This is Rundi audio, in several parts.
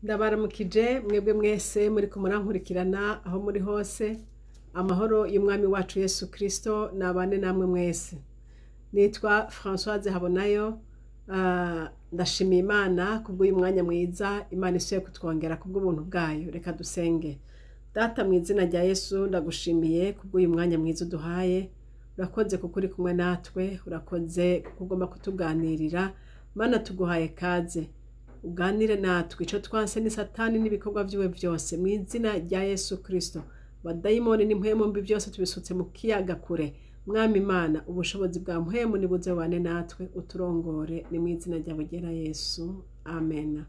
Ndabaramukije mwebwe mwese muriko murankurikirana aho muri hose. Amahoro y'Umwami wacu Yesu Kristo nabane namwe mwese. Nitwa Françoise Habonayo. Ndashimiye Imana kubw'uyu mwanya mwiza Imana isuye kutwongera kubw'ubuntu bwayo. Reka dusenge. Data, mu izina rya Yesu, ndagushimiye kubw'uyu mwanya mwiza uduhaye. Urakoze kuko uri kumwe natwe, urakoze kuko ugomba kutuganirira. Mana, tuguhaye kaze, uganire natwe. Ico twanse ni Satani n'ibikorwa vyiwe vyose, mu izina rya Yesu Kristo. Abadayimoni n'impwemu mbi byose tubisutse mu kiyaga kure. Mwami Imana, ubushobozi bwa mpwemu nibuze bubane natwe, uturongore. Ni mu izina rya bugera Yesu, amen.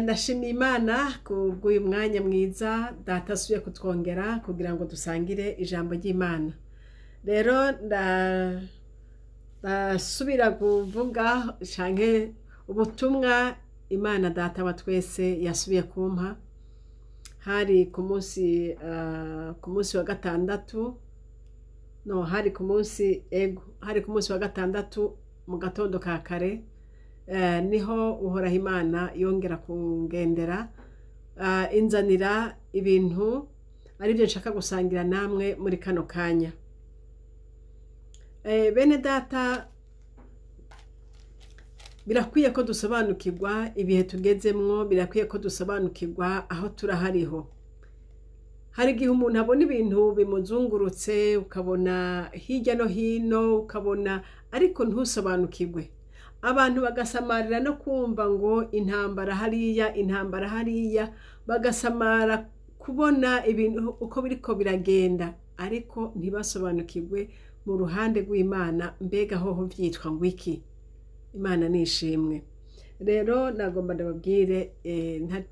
Ndashimiye Imana kubw'uyu mwanya mwiza Data asubiye kutwongera kugira ngo dusangire ijambo ry'Imana. Rero ndasubira kuvuga canke ubutumwa Imana Data wa twese yasubiye kumpa. Hari ku munsi wa gatandatu, no hari ku munsi, ego, hari ku munsi wa gatandatu mu gatondo ka kare. Niho Uhoraho Imana yongera kungendera, inzanira ibintu aribyo nshaka gusangira namwe muri kano kanya. Bene Data, birakwiye ko dusobanukirwa ibihe tugezemwo, birakwiye ko dusobanukirwa aho turahariho. Hari igihe umuntu abona ibintu bimuzungurutse, ukabona hirya no hino, ukabona ariko ntusobanukirwe. Abantu bagasamarira no kumva ngo intambara hariya, intambara hariya, bagasamara kubona ibintu uko biriko biragenda, ariko ntibasobanukirwe mu ruhande rw'Imana mbega hoho vyitwa ngo iki. Imana nishimwe. Rero nagomba ndababwire,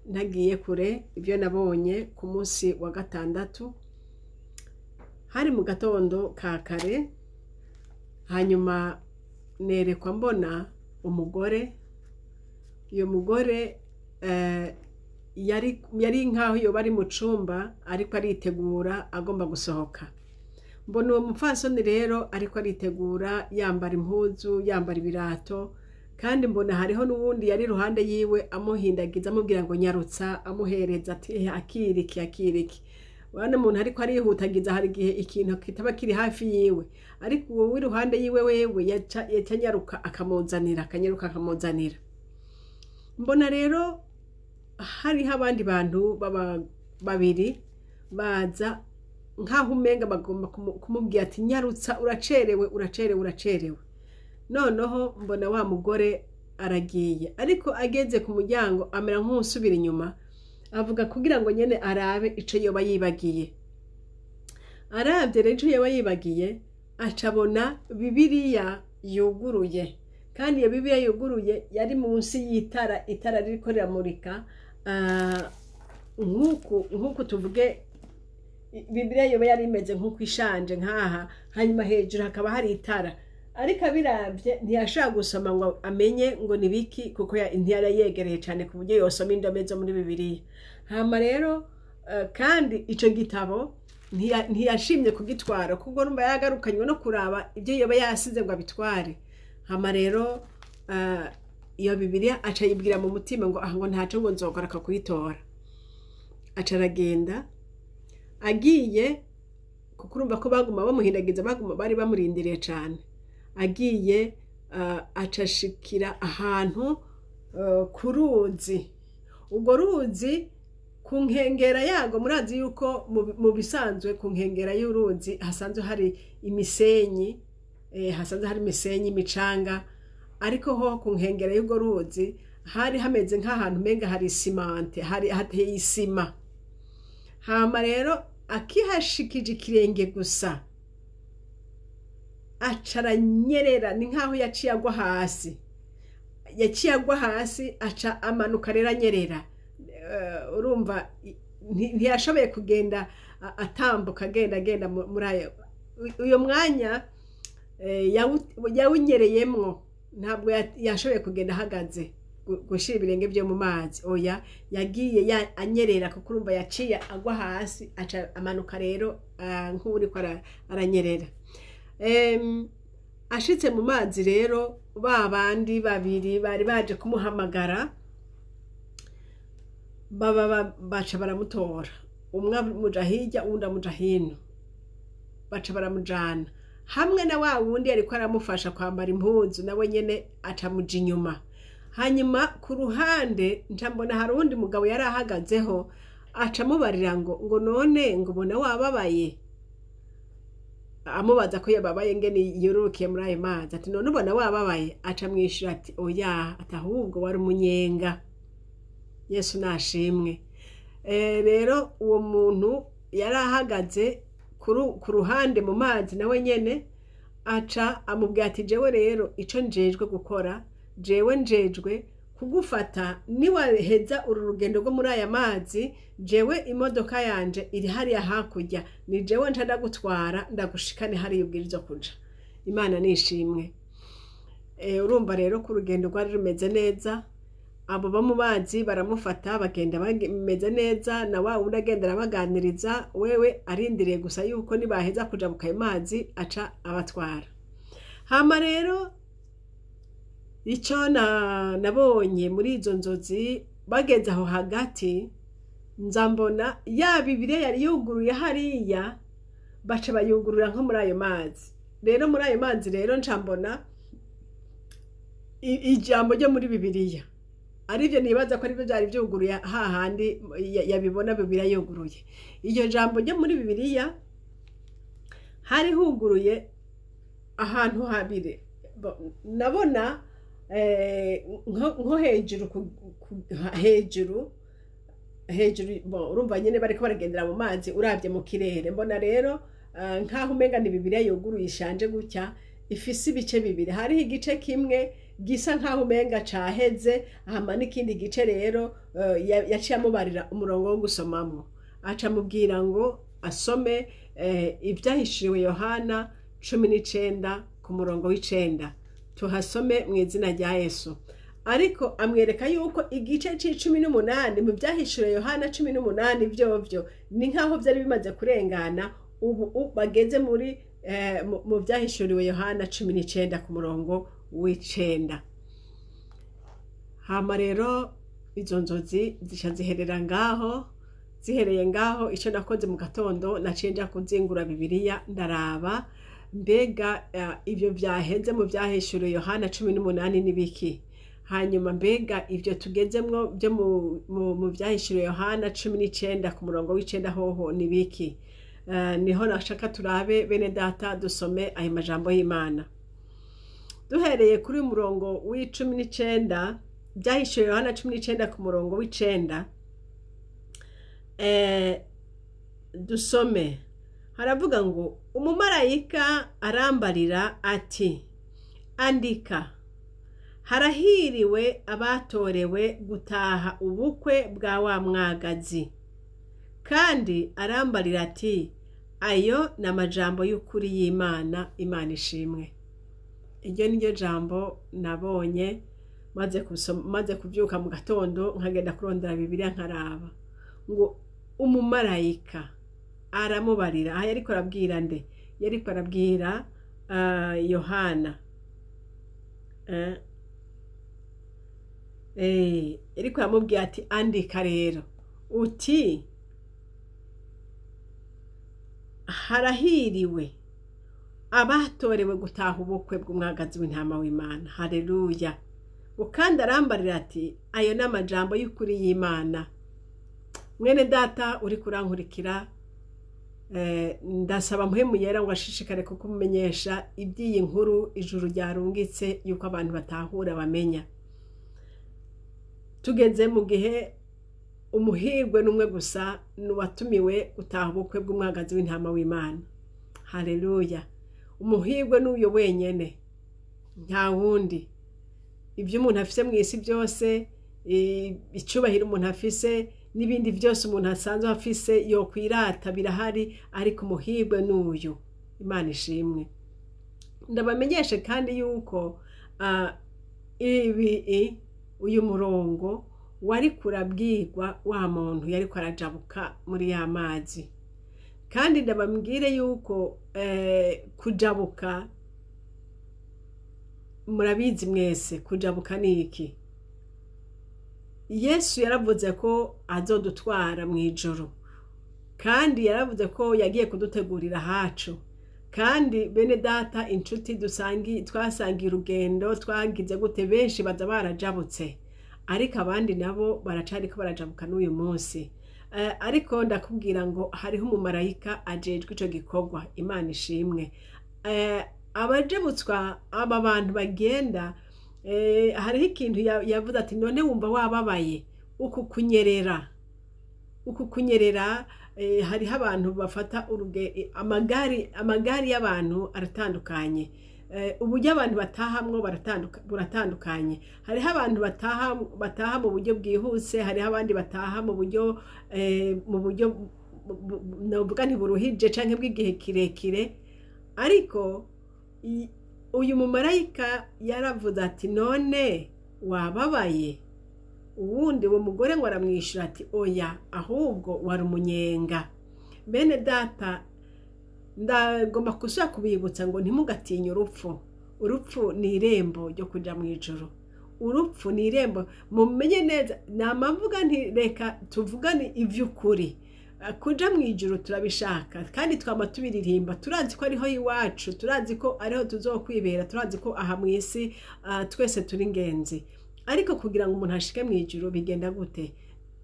ntagiye kure, ibyo nabonye ku munsi wa gatandatu. Hari mu gatondo ka kare. Hanyuma nerekwa mbona umugore. Uyo mugore yari nk'aho yoba ari mu cumba ariko aritegura, agomba gusohoka. Mbona uwo mupfasoni rero ariko aritegura, yambara impuzu, yambara ibirato, kandi mbona hariho n'uwundi yari iruhande yiwe amuhindagiza, amubwira ngo nyarutsa, amuhereza ati: "Akiriki, akiriki." Urabona umuntu ariko arihutagiza, hari igihe ikintu kitaba kiri hafi yiwe, ariko uwo w'iruhande yiwe wewe yaca anyaruka akamuzanira, akanyaruka akamuzanira. Mbona rero hariho abandi bantu baba babiri baza nk'aho umenga bagomba kumubwira ati: "Nyarutsa, uracerewe, uracerewe, uracerewe." Noneho mbona wa mugore aragiye, ariko ageze ku muryango amera nk'usubira inyuma, avuga kugira ngo nyene arabe ico yoba yibagiye. Arabye rero ico yoba yibagiye, aca abona Bibiliya yuguruye, kandi iyo Bibiliya yuguruye yari munsi y'itara, itara ririko riramurika. Nk'uku tuvuge Bibiliya yoba yari imeze nk'uko ishanje nk'aha, hanyuma hejuru hakaba hari itara. Ariko abiravye ntiyashobora gusoma ngo amenye ngo ni biki, kuko ntiyari yegereye cyane ku buryo yosoma indome zo muri Bibiliya. Hama rero kandi ico gitabo ntiyashimye kugitwara, kuko numva yagarukanywe no kuraba ibyo yoba yasize ngo abitware. Hama rero iyo Bibiliya aca yibwira mu mutima ngo: "Ah," ngo, "ntaco," ngo, "nzogoraka kuyitora." Aca aragenda. Agiye, kuko urumva ko baguma bamuhindagiza, baguma bari bamurindiriye cane, agiye acashikira ahantu ku ruzi. Urwo ruzi, ku nkengera yago, murazi yuko mu bisanzwe ku nkengera y'uruzi hasanzwe hari imisenyi, hasanzwe hari imisenyi, imicanga, ariko ho ku nkengera y'urwo ruzi hari hameze nk'ahantu umenga hari simante, hari hateye isima. Hama rero akihashikije ikirenge gusa, aca aranyerera. Ni nk'aho yaciye agwa hasi, yaciye agwa hasi, aca amanuka rero anyerera. Urumva ntiyashoboye kugenda atambuka, agenda agenda muri ayo uyo mwanya yawunyereyemwo. Ntabwo yashoboye kugenda ahagaze, gushyira ibirenge byo mu mazi, oya, yagiye anyerera, kuko urumva yaciye agwa hasi, aca amanuka rero nk'uriko aranyerera. Ashitse mu mazi rero. ba bandi babiri bari baje kumuhamagara baba baca baramutora, umwe amuja hirya uwundi amuja hino, baca baramujana hamwe na wa wundi yariko aramufasha kwambara impuzu, nawe nyene acamuja inyuma. Hanyuma ku ruhande nca mbona hari uwundi mugabo yari ahagazeho, aca amubarira ngo none ngo ubona wababaye, amubaza ko yababaye ngene yururukiye muri ayo mazi, ati none ubona wababaye, aca amwishura ati oya, ati ahubwo wari umunyenga. Yesu nashimwe. Rero uwo muntu yari ahagaze ku ruhande mu mazi nawe nyene aca amubwira ati jewe rero ico njejwe gukora, jewe njejwe kugufata niwaheza uru rugendo rwo muri aya mazi, jewe imodoka yanje iri hariya hakurya, ni jewe nca ndagutwara ndagushikane hariya ubwirizwa kuja. Imana nishimwe. Urumva rero ko urugendo rwari rumeze neza, abo bo mu mazi baramufata bagenda bameze neza, na wa wundi agenda arabaganiriza, wewe arindiriye gusa yuko nibaheza kujabuka ayo mazi aca abatwara. Hama rero ico nabonye muri izo nzozi, bageze aho hagati nza mbona ya Bibiliya yari yuguruye hariya, baca bayugurura nko muri ayo mazi. Rero muri ayo mazi rero nca mbona ijambo ryo muri Bibiliya, arivyo nibaza ko arivyo vyari vyuguruye hahandi yabibona Bibiliya yuguruye. Iryo jambo ryo muri Bibiliya hari huguruye ahantu habiri, nabona nko hejuru hejuru, urumva nyene bariko baragendera mu mazi uravye mu kirere, mbona rero nkaho umenga ni Bibiliya yuguruye ishanje gutya, ifise ibice bibiri, hariho igice kimwe gisa nkaho umenga caheze, hama n'ikindi gice rero yaciye amubarira umurongo wo gusomamwo, aca amubwira ngo asome ivyahishuriwe Yohana 19 ku murongo w'9, tuhasome mu izina rya Yesu. Ariko amwereka yuko igice c'18 mu vyahishuriwe Yohana 18 vyovyo ni nkaho vyari bimaze kurengana, ubu bageze muri mu vyahishuriwe Yohana 19 ku murongo w'9. Hama rero izo nzozi zica ziherera ngaho, zihereye ngaho ico nakoze mu gatondo naciye nja kuzingura Bibiliya ndaraba mbega ivyo vyaheze mu vyahishuriwe Yohana 18 nibiki, hanyuma mbega ivyo tugezemwo byo mu vyahishuriwe Yohana 19 ku murongo w'9 hoho nibiki. Niho nashaka turabe bene data dusome ayo majambo y'Imana. Duhereye kuri murongo w'19, vyahishuriwe Yohana 19 ku murongo w'9, dusome. Haravuga ngo umumarayika arambarira ati andika, harahiriwe abatorewe gutaha ubukwe bwa wa mwagazi. Kandi arambarira ati ayo ni amajambo y'ukuri y'Imana. Imana ishimwe. Iryo ni ryo jambo nabonye maze kuvyuka mu gatondo nkagenda kurondera Bibiliya nkaraba ngo umumarayika aramubarira. Aha yariko arabwira nde? Yariko arabwira Yohana. Yariko aramubwira ati andika rero uti harahiriwe abatorewe gutaha ubukwe bw'umwagazi w'intama w'Imana. Haleluya. Kandi arambarira ati ayo ni amajambo y'ukuri y'Imana. Mwene data uri kurankurikira, ndasaba Mpwemu Yera ngo ashishikare kukumenyesha iby'iyi nkuru ijuru ryarungitse yuko abantu batahura bamenya. Tugeze mu gihe umuhirwe n'umwe gusa n'uwatumiwe gutaha ubukwe bw'umwagazi w'intama w'Imana. Haleluya. Umuhirwe n'uyo wenyene, nta wundi. Ibyo umuntu afise mu isi byose, icubahiro umuntu afise n'ibindi byose umuntu asanzwe afise yokwirata birahari, ariko umuhirwe n'uyu. Imana ishimwe. Ndabamenyeshe kandi yuko ibi uyu murongo wari kurabwirwa wa muntu yariko arajabuka muri ya mazi. Kandi ndababwire yuko kujabuka Murabizi mwese, kujabuka ni iki? Yesu yaravuze ko azodutwara mu ijuru, kandi yaravuze ko yagiye kudutegurira hacu. Kandi bene data, inshuti dusangi, twasangiye urugendo, twagize gute, benshi baza barajabutse, ariko abandi nabo baracariko barajabuka n'uyu munsi. Ariko ndakubwira ngo hariho umumarayika ajejwe ico gikorwa. Imana ishimwe. Abajabutswa, aba bantu bagenda, hariho ikintu yavuze ati: "None wumva wababaye?" Uku kunyerera, hariho abantu bafata amagari y'abantu aratandukanye. Uburyo abantu batahamwo buratandukanye. Hariho abantu bataha mu buryo bwihuse, hariho abandi bataha mu buryo novuga ntiburuhije canke bw'igihe kirekire. Ariko uyu mumarayika yaravuze ati: "None wababaye?" Uwundi, uwo mugore ngo aramwishyura ati: "Oya, ahubwo wari umunyenga." Bene data, ndagomba gusubira kubibutsa ngo ntimugatinye urupfu. Urupfu ni irembo ryo kujya mu ijuru. Urupfu ni irembo. Mumenye neza, namvuga nti reka tuvugane iby'ukuri. Kuja mu ijuru turabishaka, kandi twama tubiririmba. Turazi ko ariho iwacu, turazi ko ariho tuzokwibera, turazi ko aha mu isi twese turi ingenzi. Ariko kugira ngo umuntu ashike mu ijuru bigenda gute?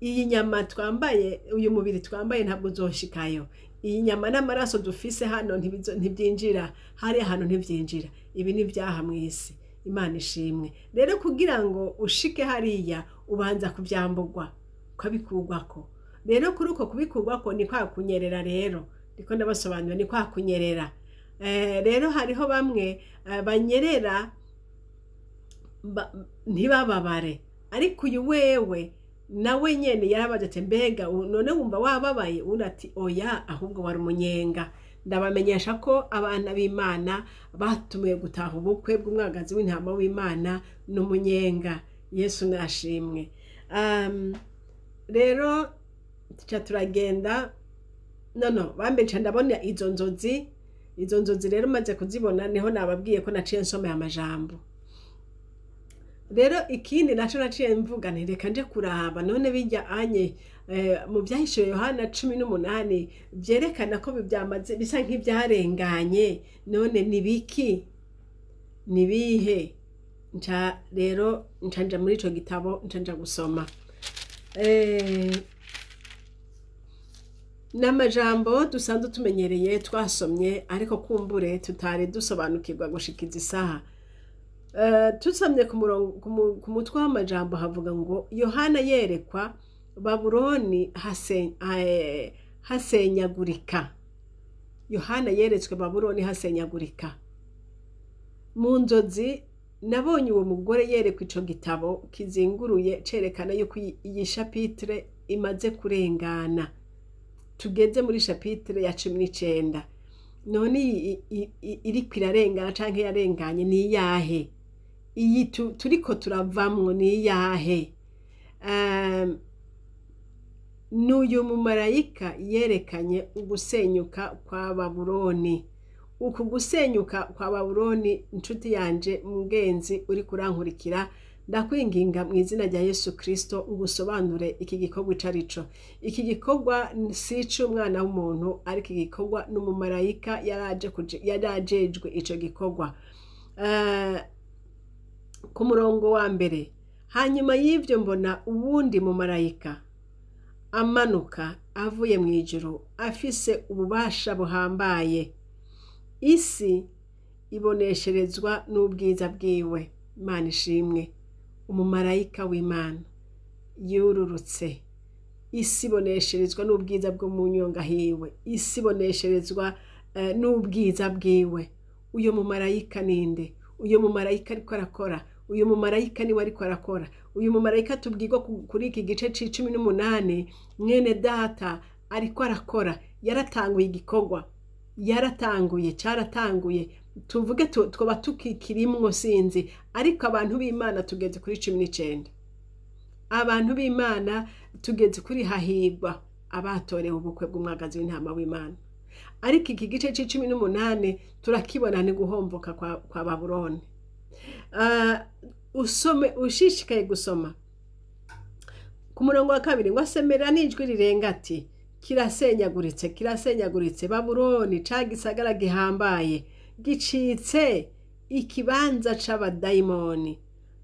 Iyi nyama twambaye, uyu mubiri twambaye, ntabwo uzoshikayo. Iyi nyama n'amaraso dufise hano ntibyinjira hariya hantu, ntibyinjira. Ibi ni ibyaha mu isi. Imana ishimwe. Rero kugira ngo ushike hariya, ubanza kubyamburwa, ukabikurwako. Rero kuri uko kubikurwako ni kwa kunyerera. Rero ndiko ndabasobanurira, ni kwa kunyerera. Rero hariho bamwe banyerera ntibababare, ariko uyu wewe nawe nyene yarabaje ati: "Mbega none wumva wababaye?" Undi ati: "Oya, ahubwo wari umunyenga." Ndabamenyesha ko abana b'Imana batumiwe gutaha ubukwe bw'umwagazi w'intama w'Imana n'umunyenga. Yesu nashimwe. Rero tuca turagenda. No bambe nca ndabona izo nzozi. Izo nzozi rero maze kuzibona, niho nababwiye ko naciye nsomeye amajambo. Rero ikindi naco naciye mvuga nti: "Reka nje kuraba none bijya anye mu Byahishuwe Yohana 18 vyerekana ko byamaze, bisa nk'ibyarenganye, none ni biki, ni bihe?" Nca rero nca nja muri ico gitabo, nca nja gusoma. N'amajambo dusanzwe tumenyereye, twasomye, ariko kumbure tutari dusobanukirwa gushikiza isaha. Tusomye ku murongo, ku mutwe w'amajambo havuga ngo: "Yohana yerekwa Babuloni hasenyagurika." Yohana yeretswe Babuloni hasenyagurika. "Mu nzozi nabonye uwo mugore yerekwa ico gitabo kizinguruye cerekana yuko iyi chapitre imaze kurengana, tugeze muri chapitre ya 19. None iyi iriko irarengana canke yarenganye ni iyahe? Iyi turiko turavamwo ni iyahe? N'uyu mumarayika yerekanye ugusenyuka kwa Babuloni. Uku gusenyuka kwa Babuloni, inshuti yanje, mugenzi uri kurankurikira, ndakwinginga mu izina rya Yesu Kristo ngusobanure iki gikorwa ico arico. Iki gikorwa si ic'umwana w'umuntu, ariko igikorwa n'umumarayika yari ajejwe ico gikorwa. Ku murongo wa mbere: "Hanyuma y'ibyo mbona uwundi mumarayika amanuka avuye mu ijuru, afise ububasha buhambaye, isi ibonesherezwa n'ubwiza bwiwe." Imana ishimwe. Umumarayika w'Imana yururutse, isi ibonesherezwa n'ubwiza bwo mu nyonga hiwe, isi ibonesherezwa n'ubwiza bwiwe. Uyu mumarayika ninde? Uyu mumarayika ariko arakora, uyu mumarayika niwe ariko arakora. Uyu mumarayika tubwirwa kuri iki gice c'18, mwene data, ariko arakora. Yaratanguye igikorwa, yaratanguye, cyaratanguye. Tuvuge twaba tukikirimwo, sinzi, ariko abantu b'Imana tugeze kuri 19. Abantu b'Imana tugeze kuri hahigwa abatorewe ubukwe bw'umwagazi w'intama w'Imana. Ariko iki gice c'18 turakibona, ni guhomboka kwa Babuloni. Usome ushishikaye gusoma ku murongo wa 2 ngo asemera n'ijwi rirenga ati kirasenyaguritse, kirasenyaguritse Babuloni, ca gisagara gihambaye, gicitse ikibanza c'abadayimoni,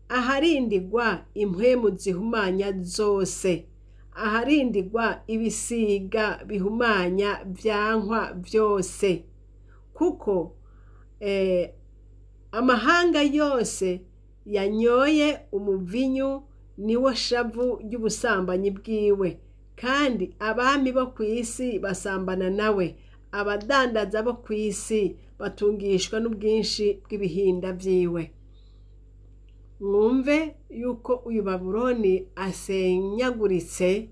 aharindigwa impwemu zihumanya zose, aharindigwa ibisiga bihumanya vyankwa vyose, kuko amahanga yose yanyoye umuvinyu niwo shavu ry'ubusambanyi bwiwe, kandi abami bo ku isi basambana nawe, abadandaza bo ku isi batungishwa n'ubwinshi bw'ibihinda vyiwe. Mwumve yuko uyu Babuloni asenyaguritse,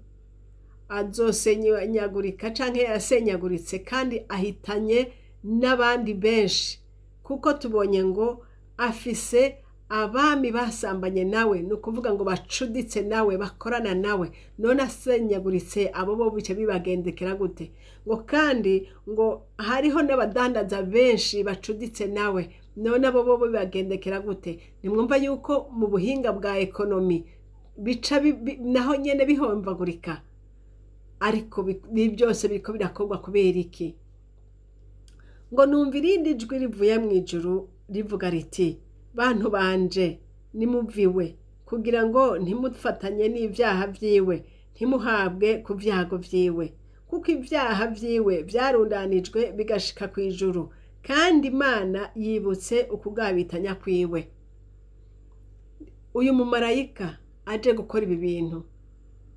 azosenyagurika canke yasenyaguritse, kandi ahitanye n'abandi benshi, kuko tubonye ngo afise abami basambanye nawe, ni ukuvuga ngo bacuditse nawe, bakorana nawe. None asenyaguritse, abo bo bice bibagendekera gute? Ngo kandi ngo hariho n'abadandaza benshi bacuditse nawe, none abo bo bibagendekera gute? Nimwumva yuko mu buhinga bwa économie bica naho nyene bihomvagurika. Ariko ibi byose biriko birakorwa kubera iki? Ngo numva irindi jwi rivuye mu ijuru rivuga riti bantu banje, nimuviwe, kugira ngo ntimufatanye n'ibyaha vyiwe, ntimuhabwe ku vyago vyiwe, kuko ibyaha vyiwe vyarundanijwe bigashika ku ijuru, kandi Imana yibutse ukugabitanya kwiwe. Uyu mumarayika aje gukora ibi bintu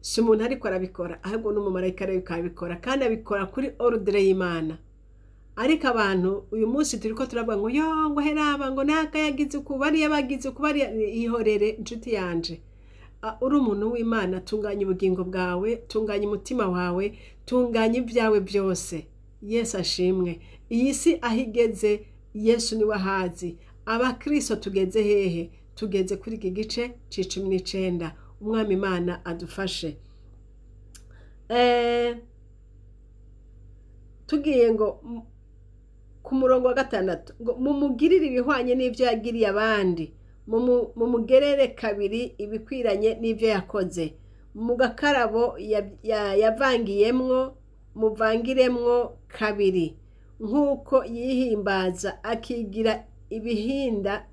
si umuntu ariko arabikora, ahubwo n'umumarayika ariko arabikora, kandi abikora kuri ordre y'Imana. Ariko abantu uyu munsi turiko turavuga ngo yo, ngo heraba, ngo naka yagize uku, bariya bagize uku, bariya. Ihorere inshuti yanje. Uri umuntu w'Imana, tunganya ubugingo bwawe, tunganya umutima wawe, tunganya ibyawe byose. Yesu ashimwe. Iyi si aho igeze, Yesu niwe ahazi. Abakristo tugeze hehe? Tugeze kuri iki gice c'19. Umwami Imana adufashe. Tugiye ngo ku murongo wa 6 ngo mumugirire ibihwanye n'ibyo yagiriye abandi, mumugerere kabiri ibikwiranye n'ibyo yakoze, mu gakarabo yavangiyemwo muvangiremwo kabiri, nk'uko yihimbaza akigira ibihinda,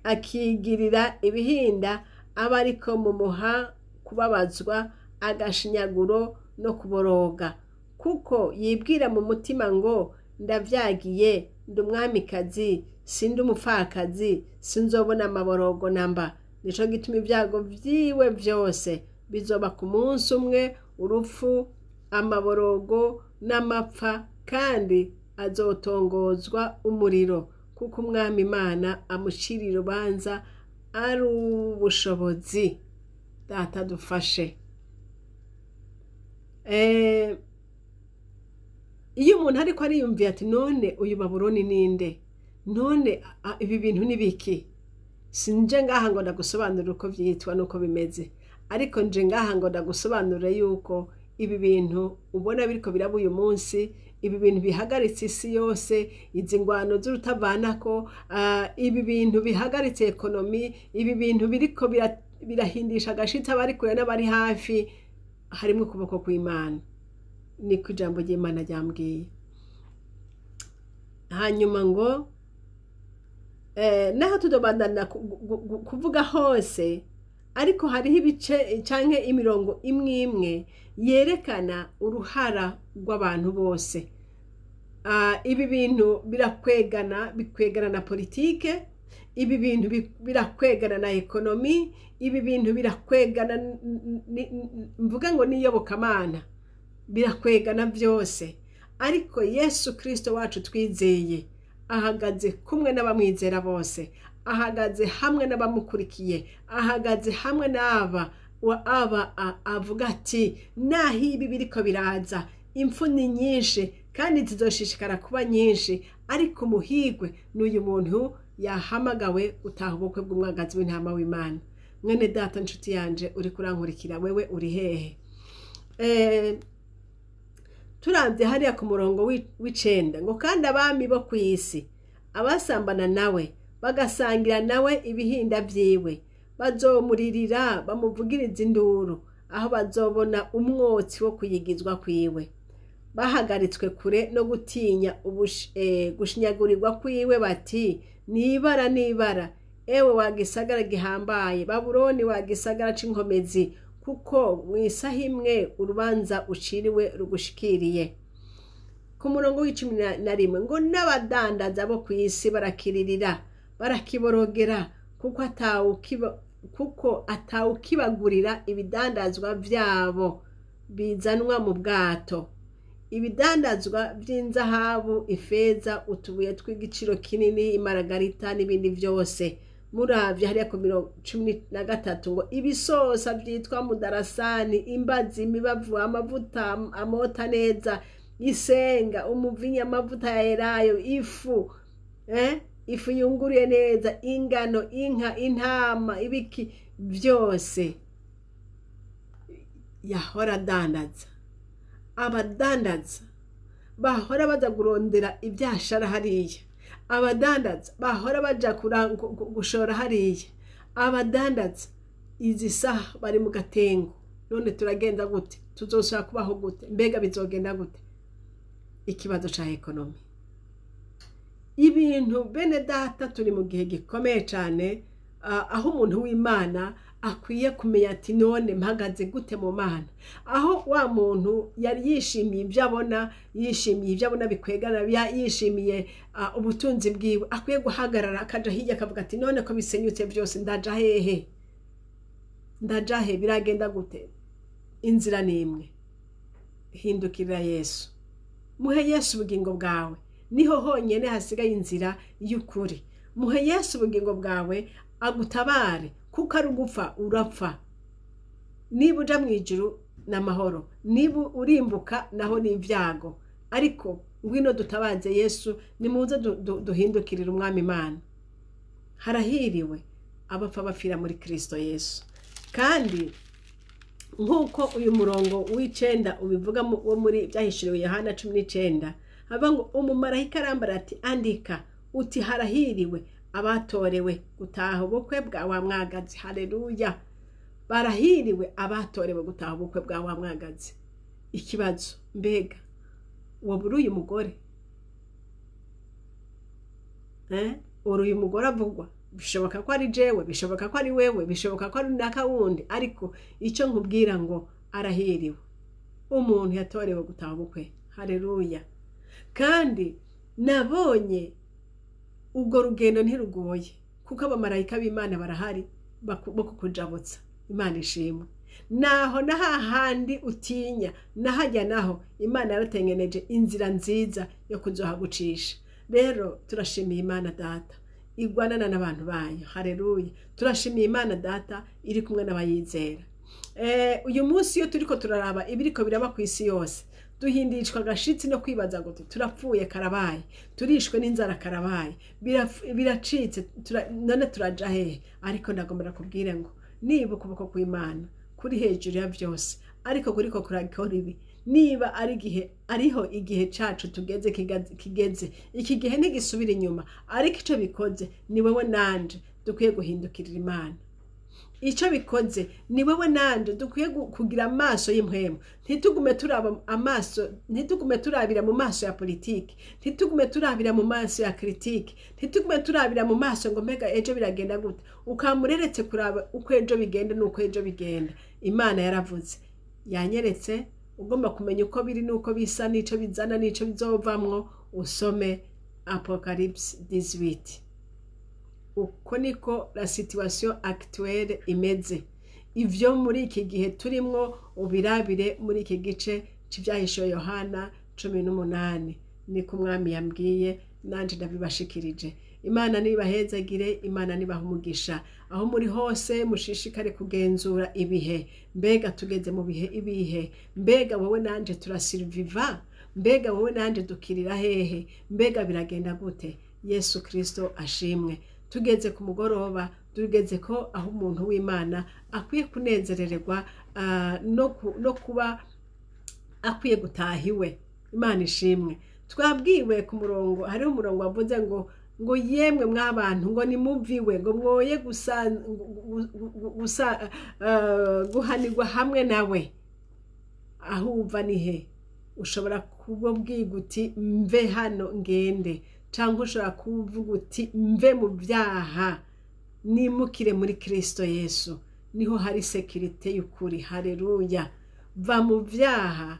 akigirira ibihinda, aba ariko mumuha kubabazwa agashinyaguro no kuboroga, kuko yibwira mu mutima ngo ndavyagiye, ndi umwamikazi, sindi umupfakazi, sinzobona amaborogo namba. Nico gituma ibyago vyiwe vyose bizoba ku munsi umwe, urupfu, amaborogo n'amapfa, kandi azotongozwa umuriro, kuko Umwami Imana amucirira urubanza ari ubushobozi. Data dufashe. Iyo umuntu ariko ariyumviye ati none uyu Babuloni ninde, none ibi bintu ni biki, sinje ngaha ngo ndagusobanurire uko vyitwa nuko bimeze, ariko nje ngaha ngo ndagusobanurire yuko ibi bintu ubona biriko biraba uyu munsi, ibi bintu bihagaritse isi yose, izi ngwano z'urutavanako, ibi bintu bihagaritse économie, ibi bintu biriko birahindisha agashitsi abari kure n'abari hafi, harimwo ukuboko kw'Imana. Niko ijambo ry'Imana ryambwiye. Hanyuma ngo naho tudobandana kuvuga hose, ariko hariho ibice canke imirongo imwe imwe yerekana uruhara rw'abantu bose. Ibi bintu birakwegana, bikwegana na politike, ibi bintu birakwegana na économie, ibi bintu birakwegana mvuga ngo n'iyobokamana, birakwegana byose. Ariko Yesu Kristo wacu twizeye ahagaze kumwe n'abamwizera bose, ahagaze hamwe n'abamukurikiye, ahagaze hamwe n'aba wa aba avuga ati naho ibi biriko biraza, impfu ni nyinshi kandi zizoshishikara kuba nyinshi, ariko umuhigwe n'uyu muntu yahamagawe gutaha ubukwe bw'umwagazi w'intama w'Imana. Mwene data, nshuti yanje uri kurankurikira, wewe uri hehe? Turavye hariya ku murongo w'9 ngo kandi abami bo ku isi abasambana nawe Bagasangira nawe ibihinda vyiwe. Bazomuririra bamuvugiriza induru, aho bazobona umwotsi wo kuyigizwa kwiwe. Bahagaritswe kure no gutinya gushinyagurirwa kwiwe, bati: "Nibara, nibara, ewe wagisagara gihambaye, Babuloni, wagisagara c'inkomezi, kuko mw'isaha imwe urubanza uciriwe rugushikiriye." Ku murongo w'11 ngo: "N'abadandaza bo kw'isi barakiririra, barakiborogera, kuko atawukibagurira ibidandazwa vyabo bizanwa mu bwato, ibidandazwa vy'inzahabu, ifeza, utubuye tw'igiciro kinini, imaragarita n'ibindi vyose." Muravye hariya ku mirongo 13 ngo: "Ibisosa vyitwa mudarasani, imbazi, imibavu, amavuta amota neza, isenga, umuvinyu, amavuta ya elayo, ifu yunguruye neza, ingano, inka, intama, ibiki vyose yahora adandaza." Abadandaza bahora baza kurondera ibyashara hariya, abadandaza bahora baja gushora hariya, abadandaza izi saha bari mu gatengo. None turagenda gute? Tuzosubira kubaho gute? Mbega bizogenda gute? Ikibazo ca économie, ibintu, bene data, turi mu gihe gikomeye cyane, aho umuntu w'Imana akwiye kumenya ati: "None mpagaze gute mu Mana?" Aho wa muntu yari yishimiye ibyo abona, yishimiye ibyo abona bikwegana, yishimiye ubutunzi bwiwe, akwiye guhagarara akaja hirya akavuga ati: "None ko bisenyutse byose, ndaja hehe? Ndaja he? Biragenda gute?" Inzira ni imwe: hindukirira Yesu, muhe Yesu ubugingo bwawe. Niho honyine hasigaye inzira y'ukuri. Muhe Yesu ubugingo bwawe agutabare, kuko ari ugupfa urapfa. Niba uja mu ijuru ni amahoro, niba urimbuka naho ni ibyago. Ariko ngwino dutabaze Yesu, nimuze duhindukirire Umwami Imana. Harahiriwe abapfa bapfira muri Kirisito Yesu. Kandi nk'uko uyu murongo w'9 ubivuga wo muri Byahishuriwe Yohana 19, hava ngo: "Umumarayika arambara ati: 'Andika uti: Harahiriwe abatorewe gutaha ubukwe bwa wa mwagazi.'" Haleluya! Barahiriwe abatorewe gutaha ubukwe bwa wa mwagazi. Ikibazo: mbega woba uri uyu mugore? Uri uyu mugore avugwa? Bishoboka ko ari jewe, bishoboka ko ari wewe, bishoboka ko ari naka wundi. Ariko icyo nkubwira ngo: arahiriwe umuntu yatorewe gutaha ubukwe. Haleluya! Kandi nabonye ubwo rugendo ntirugoye, kuko abamarayika b'Imana barahari bo kukujabutsa. Imana ishimwe! Naho na hahandi utinya nahajya, naho Imana yaratengeneje inzira nziza yo kuzohagucisha. Rero turashimiye Imana Data igwanana n'abantu bayo. Haleluya! Turashimiye Imana Data iri kumwe n'abayizera. Uyu munsi iyo turiko turaraba ibiriko biraba ku isi yose, duhindishwa agashitsi no kwibaza ngo turapfuye karabaye, turishwe n'inzara karabaye, biracitse, none turaja hehe? Ariko ndagomba kubwire ngo niba ukuboko kw'Imana kuri hejuru ya byose, ariko kuriko kurakora ibi, niba ari igihe, ariho igihe cacu tugeze kigeze. Iki gihe ntigisubira inyuma. Ariko ico bikoze ni wewe nanje dukwiye guhindukirira Imana. Icyo bikoze ni wewe nanje dukwiye kugira amaso y'impwemu, ntitugume turaba amaso, ntitugume turabira mu maso ya politiki, ntitugume turabira mu maso ya critique, ntitugume turabira mu maso ngo: "Mbega ejo biragenda gute?" Ukamureretse kuraba uko ejo bigenda n'uko ejo bigenda. Imana yaravuze, yanyeretse. Ugomba kumenya uko biri n'uko bisa n'ico bizana n'ico bizovamwo, usome Apocalypse 18. Uko niko la situation actuelle imeze. Ivyo muri iki gihe turimwo ubirabire muri iki gice c'Ivyahishuwe Yohana 18. Niko Umwami yambwiye, nanje ndabibashikirije. Imana nibahezagire, Imana nibaha umugisha aho muri hose. Mushishikare kugenzura ibihe. Mbega tugeze mu bihe ibihe? Mbega wowe nanje turasiriviva? Mbega wowe nanje dukirira hehe? Mbega biragenda gute? Yesu Kristo ashimwe! Tugeze ku mugoroba, tugeze ko aho umuntu w'Imana akwiye kunezerererwa no kuba akwiye gutaha iwe. Imana ishimwe! Twabwiwe ku murongo, hariho umurongo wavuze ngo Ngo yemwe mw'abantu, ngo nimuviwe, ngo mwoye gusa guhanirwa hamwe nawe. Aho uva ni he? Ushobora kuba ubwiga uti: "Mve hano ngende", cyangwa ushobora kuvuga uti: "Mve mu byaha, nimukire muri Kirisito Yesu, niho hari sécurité y'ukuri." Hareruya! Va mu byaha,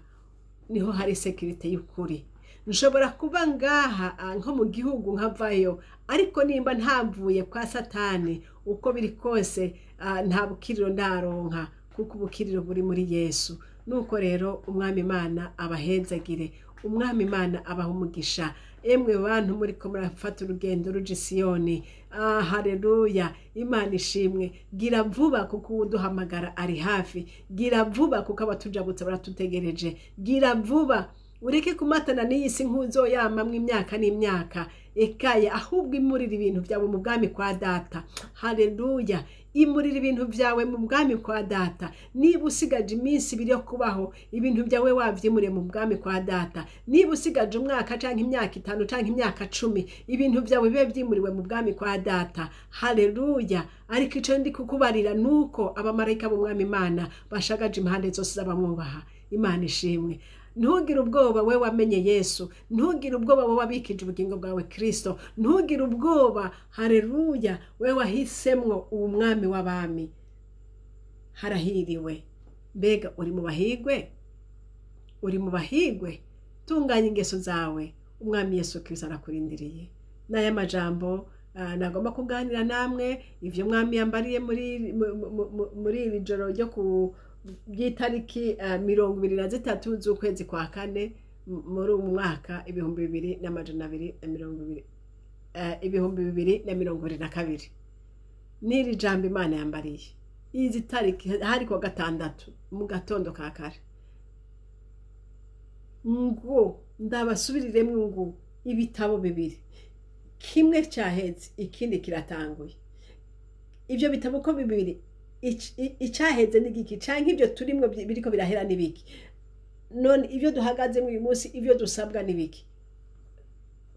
niho hari sécurité y'ukuri. Nshobora kuba ngaha nko mu gihugu nkavayo, ariko nimba ntavuye kwa Satani, uko biri kose nta bukiriro ndaronka, kuko ubukiriro buri muri Yesu. Nuko rero Umwami Imana abahezagire, Umwami Imana abaha umugisha. Emwe bantu muri ko murafata urugendo ruja Isiyoni, hareruya, Imana ishimwe. Gira vuba, kuko uwuduhamagara ari hafi. Gira vuba, kuko abatujabutse baratutegereje. Gira vuba, ureke kumatana n'iyi si nk'uzoyamamwo imyaka n'imyaka. Ekaye, ahubwo imurira ibintu byawe mu bwami kwa Data. Hareruya! Imurira ibintu byawe mu bwami kwa Data. Niba usigaje iminsi 2 yo kubaho, ibintu byawe wabyimuriye mu bwami kwa Data. Niba usigaje umwaka cyangwa imyaka 5 cyangwa imyaka 10, ibintu byawe bibe byimuriwe mu bwami kwa Data. Hareruya! Ariko icyo ndi kukubarira ni uko abamarayika b'Umwami Imana bashagaje impande zose z'abamwubaha. Imana ishimwe. Ntugire ubwoba, we wamenye Yesu. Ntugire ubwoba, wowe wabikije ubugingo bwawe Kirisito. Ntugire ubwoba, hareruya, we wahisemwo uwo Mwami w'abami. Harahiriwe. Mbega uri mu bahigwe? Uri mu bahigwe? Tunganya ingeso zawe, Umwami Yesu Kirisito arakurindiriye. N'aya majambo nagomba kuganira namwe, ivyo Mwami yambariye muri iri joro ryo ku by'itariki 23 z'ukwezi kwa kane muri uyu mwaka 2220, 2022. N'iri jambo Imana yambariye izi tariki, hari kuwa gatandatu mu gatondo ka kare, ngo ndabasubiriremo ngo ibitabo bibiri, kimwe cyahetse, ikindi kiratanguye. Ibyo bitabo uko bibiri, icyaheze n'igiki, cyangwa ibyo turimo biriko birahera n'ibiki? None ibyo duhagazemo uyu munsi, ibyo dusabwa n'ibiki?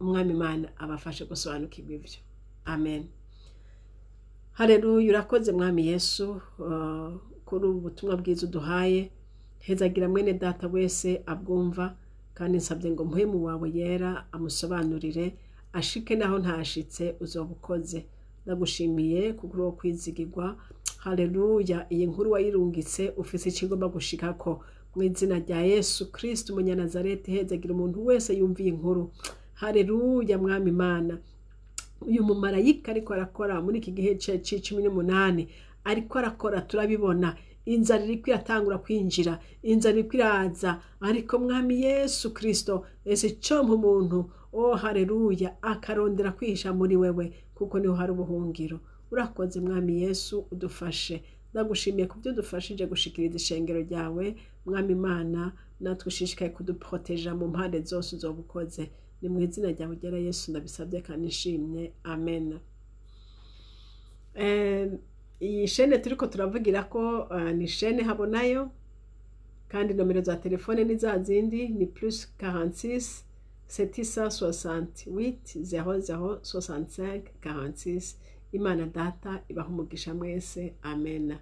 Umwami Imana abafashe gusobanukirwa ibyo. Amen. Hareruya! Urakoze, Mwami Yesu, kuri ubu butumwa bwiza uduhaye. Hezagira mwene data wese abwumva, kandi nsabye ngo Mpwemu wawe Yera amusobanurire, ashike naho ntashitse. Uzoba ukoze. Ndagushimiye kuko uri uwo kwizigirwa. Haleluya! Iyi nkuru wayirungitse ufise icyo igomba gushikako. Mu izina rya Yesu Kristo Umunyanazareti, hezagira umuntu wese yumviye inkuru. Haleluya! Mwami Imana, uyu mumarayika ariko arakora muri iki gihe c'18, ariko arakora, turabibona. Inzara iriko iratangura kwinjira, inzara iriko iraza, ariko Mwami Yesu Kristo, ese compa umuntu, oh haleluya, akarondera kwihisha muri wewe, kuko niho hari ubuhungiro. Urakoze, Mwami Yesu, udufashe. Ndagushimiye ku byo udufashije gushikiriza ishengero ryawe. Mwami Imana, natwe ushishikaye kuduproteja mu mpande zose, uzoba ukoze. Ni mu izina ryawe ryera Yesu ndabisabye kandi nshimye. Amen. Iyi shene turiko turavugira ko ni shene Habonayo, kandi nomero za telefone ni za zindi, ni plus 46 768 00 65 46. Imana Data ibaha umugisha mwese. Amen.